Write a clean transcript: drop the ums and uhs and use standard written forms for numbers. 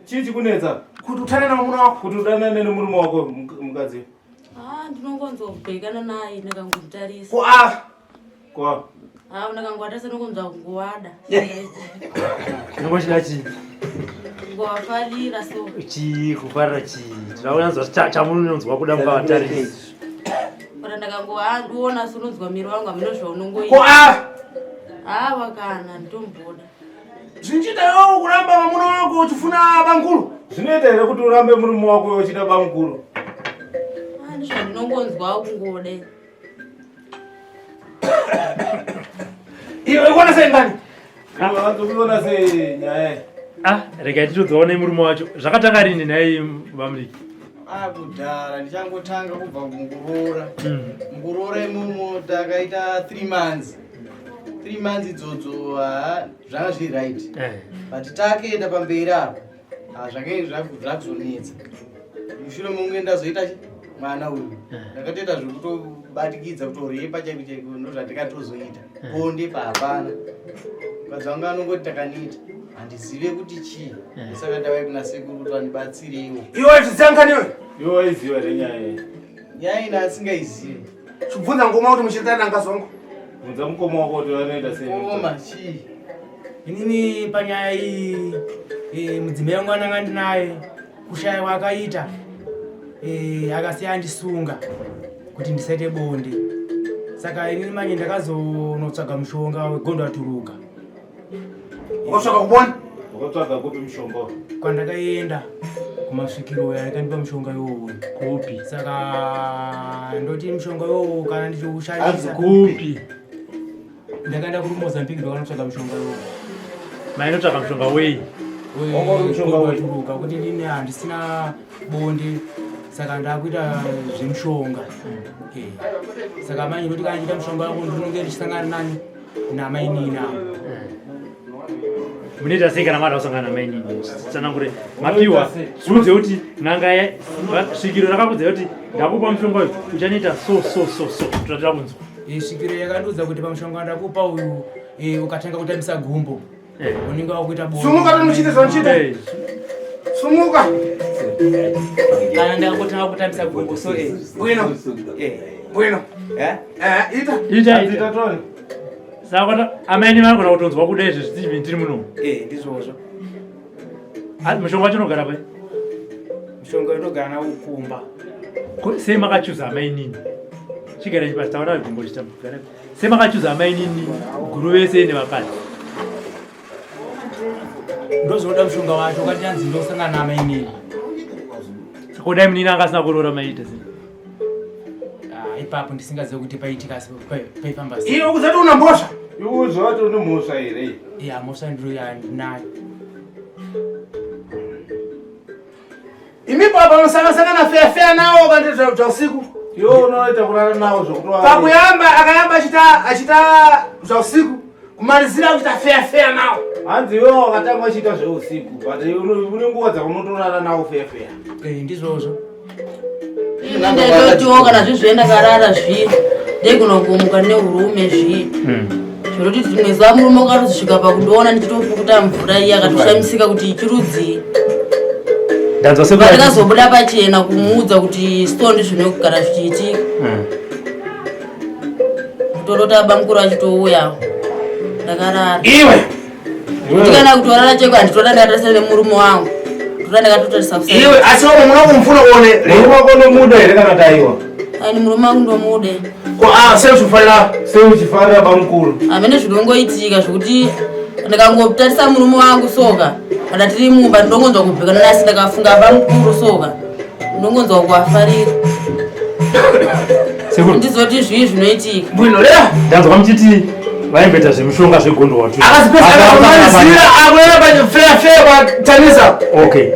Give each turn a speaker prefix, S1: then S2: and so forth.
S1: Chii chikunetsa?
S2: Kuti utane nemurume wako.
S1: Kuti udanane nemurume wako mukadzi.
S3: Ah, ndinongonzwa kubhekana naye ndakangomutarisa.
S2: Ko ah.
S1: Ko.
S3: Ah, ndakangotarisa ndinongonzwa kungowada.
S4: Ndinongochida chii?
S3: Kungowafarira so.
S4: Chii kufarira chii? Tinoda chamunonzwa kuda mukavatarisa.
S3: Kana ndakangoona so unonzwa miri wangu hameno zvaunongoita.
S2: Ko ah.
S3: Ah, wakana nditomboda.
S2: Zvinchiita iwewe kuramba vamuna wako uchifuna bamkuru?
S1: Zvinoita here kuti urambe murume wako iwe uchida bamkuru?
S3: Ah, ndizvo ndinongonzwawo kungode.
S2: Iwe uona sei ngani?
S1: Kuona sei nyaya iyi?
S4: Ah, regai titodzawo nemurume wacho. Zvakatanga rini nhai bamudiki?
S5: Ah, kudhara ndichangotanga kubva mukuroora. Mukuroora imomo takaita 3 months. 3 months idzodzo haa zvanga zviri right. But takuenda pamberi apo ah, zvange zvakuzonetsa. Mushure mokunge ndazoita chi mwana uyu. Ndakatoita zvekutobatikidza kutorepa chaiko chaiko ndozvandikatozoita. Bonde pahapana. Mukadzi wangu anongoti takaneta. Handizive kuti chii. Saka ndauya kuna sekuru kuti vandibatsireiwo.
S2: Iwe zviziva iwe?
S1: Iwe waiziva here nyaya iyi?
S5: Nyaya ina asingaizivi.
S2: Chibvunza ngoma kuti muchiri danga zongo.
S1: Bvunza mukoma wako kuti vanoita sei.
S5: Ngoma chii?
S6: Inini panyaya iyi eh, mudzimai wangu ananga ndinaye kushaya kwaakaita eh, akasiya andisunga kuti ndisaite bonde saka inini manje ndakazonotsvaga mushonga wegondo aturuka
S2: Wakatsvaka kubona?
S1: Wakatsvaga kupi mushonga?
S6: Kwandakaenda kumasvikiro uya akandipa mushonga iwowo.
S4: Kupi?
S6: Saka ndoti mushonga iwowo kana ndichiushandisa.
S4: Kupi?
S6: Ndakaenda kuri Mozambique ndokanotsvaga mushonga iwowo.
S4: Mainotsvaga mushonga wei?
S6: Mushonga waturuka kuti ndine handisina bonde saka ndakuita zvemushonga. Eh. Saka manje ndoti kana ndichiita mushonga wangu ndinonge ndichisangana nani? Namainini avo.
S4: Munoita sei kana mada kusangana namainini? Tsanangure. Mapiwa. Zviudze kuti n'anga svikiro rakakudza kuti ndakupa mushonga uyu uchanoita so so so so. Toda kunzwa.
S6: Eh, svikiro yakandiudza kuti pamushonga wandakupa uyu eh, ukatanga kutambisa gumbo eh. unenge wakuita
S2: bonde. Sumuka tomuchite zvamuchite. Sumuka.
S6: Kana ndakangotanga kutambisa gumbo so eh.
S2: Bueno.
S6: Eh.
S2: Bueno.
S6: Eh?
S2: Eh, ita.
S4: Ita ita. Tone. Saka amaini vanogona kutonzwa kuda izvi zviti tiri muno.
S6: Eh, ndizvozvo.
S4: Ah, mushonga wacho unogara pai?
S6: Mushonga unogara nawo kumba.
S4: Sei makachuza amainini? Chigara chipasi taura gumbo chitamba. Sei makachuza amainini guru vese nevakadzi?
S6: Ndozvinoda mushonga wacho ukati anzi ndosangana naamainini.
S4: Saka kudai munini anga asina kuroora maiita sei?
S6: Ah, ipapo ndisingazive kuti paitika paifamba sei.
S2: Iwe ukuzati una mhosva?
S1: Iwe uziva kuti une mhosva here?
S6: Ya mhosva ndiro yandinayo.
S2: Imi baba musakasangana feya feya nawo vanhu zva usiku.
S1: Iwe unoita kurara nawo zvekuti
S2: pakuyamba akayamba achita achita zva usiku kumalizira kuita feya feya nawo.
S1: Hanzi iwe wakatanga uchiita zveusiku but une nguva dzaunotorara nawo feya feya.
S6: Eh, ndizvozvo.
S3: Ndaitotiwo kana zvizviye ndakarara zviye ndaigona kumuka neurume zviye zvekuti rimwe zuva murume ukatozosvika pakundiona ndichitopukuta mvura iye akatoshamisika kuti chirudzii
S4: Ndanzwa sekuti
S3: ndakazobuda pachena kumuudza kuti sto ndizvinogara zvichiitika kutolota bamukuru achitouyawo ndakarara
S2: Iwe.
S3: Kuti kana kutorara cheko handitoda ndakatarisa nemurume wangu toda ndakatotarisa kuside.
S2: Iwe asi wako muna kumfuna uone.
S1: Murume wako unomuda here kana taiwa?
S3: Ani murume wangu ndomude
S2: Ko ah sei uchifarira?
S1: Sei uchifarira bamukuru?
S3: Hamene zvinongoitika zvekuti ndikangotarisa murume wangu soka kana tiri mumba ndinongonzwa kubhekana nasi ndakafunga bamukuru soka ndinongonzwa kuvafarira
S4: Sekuru.
S3: Ndizoti zvii zvinoitika.
S2: Bwino lea.
S4: Ndanzwa muchiti vaimboita zvemushonga zvegondo watu.
S2: Akazipesa akamalizira akuenda pa fair fair kwa Tanisa.
S4: Okay.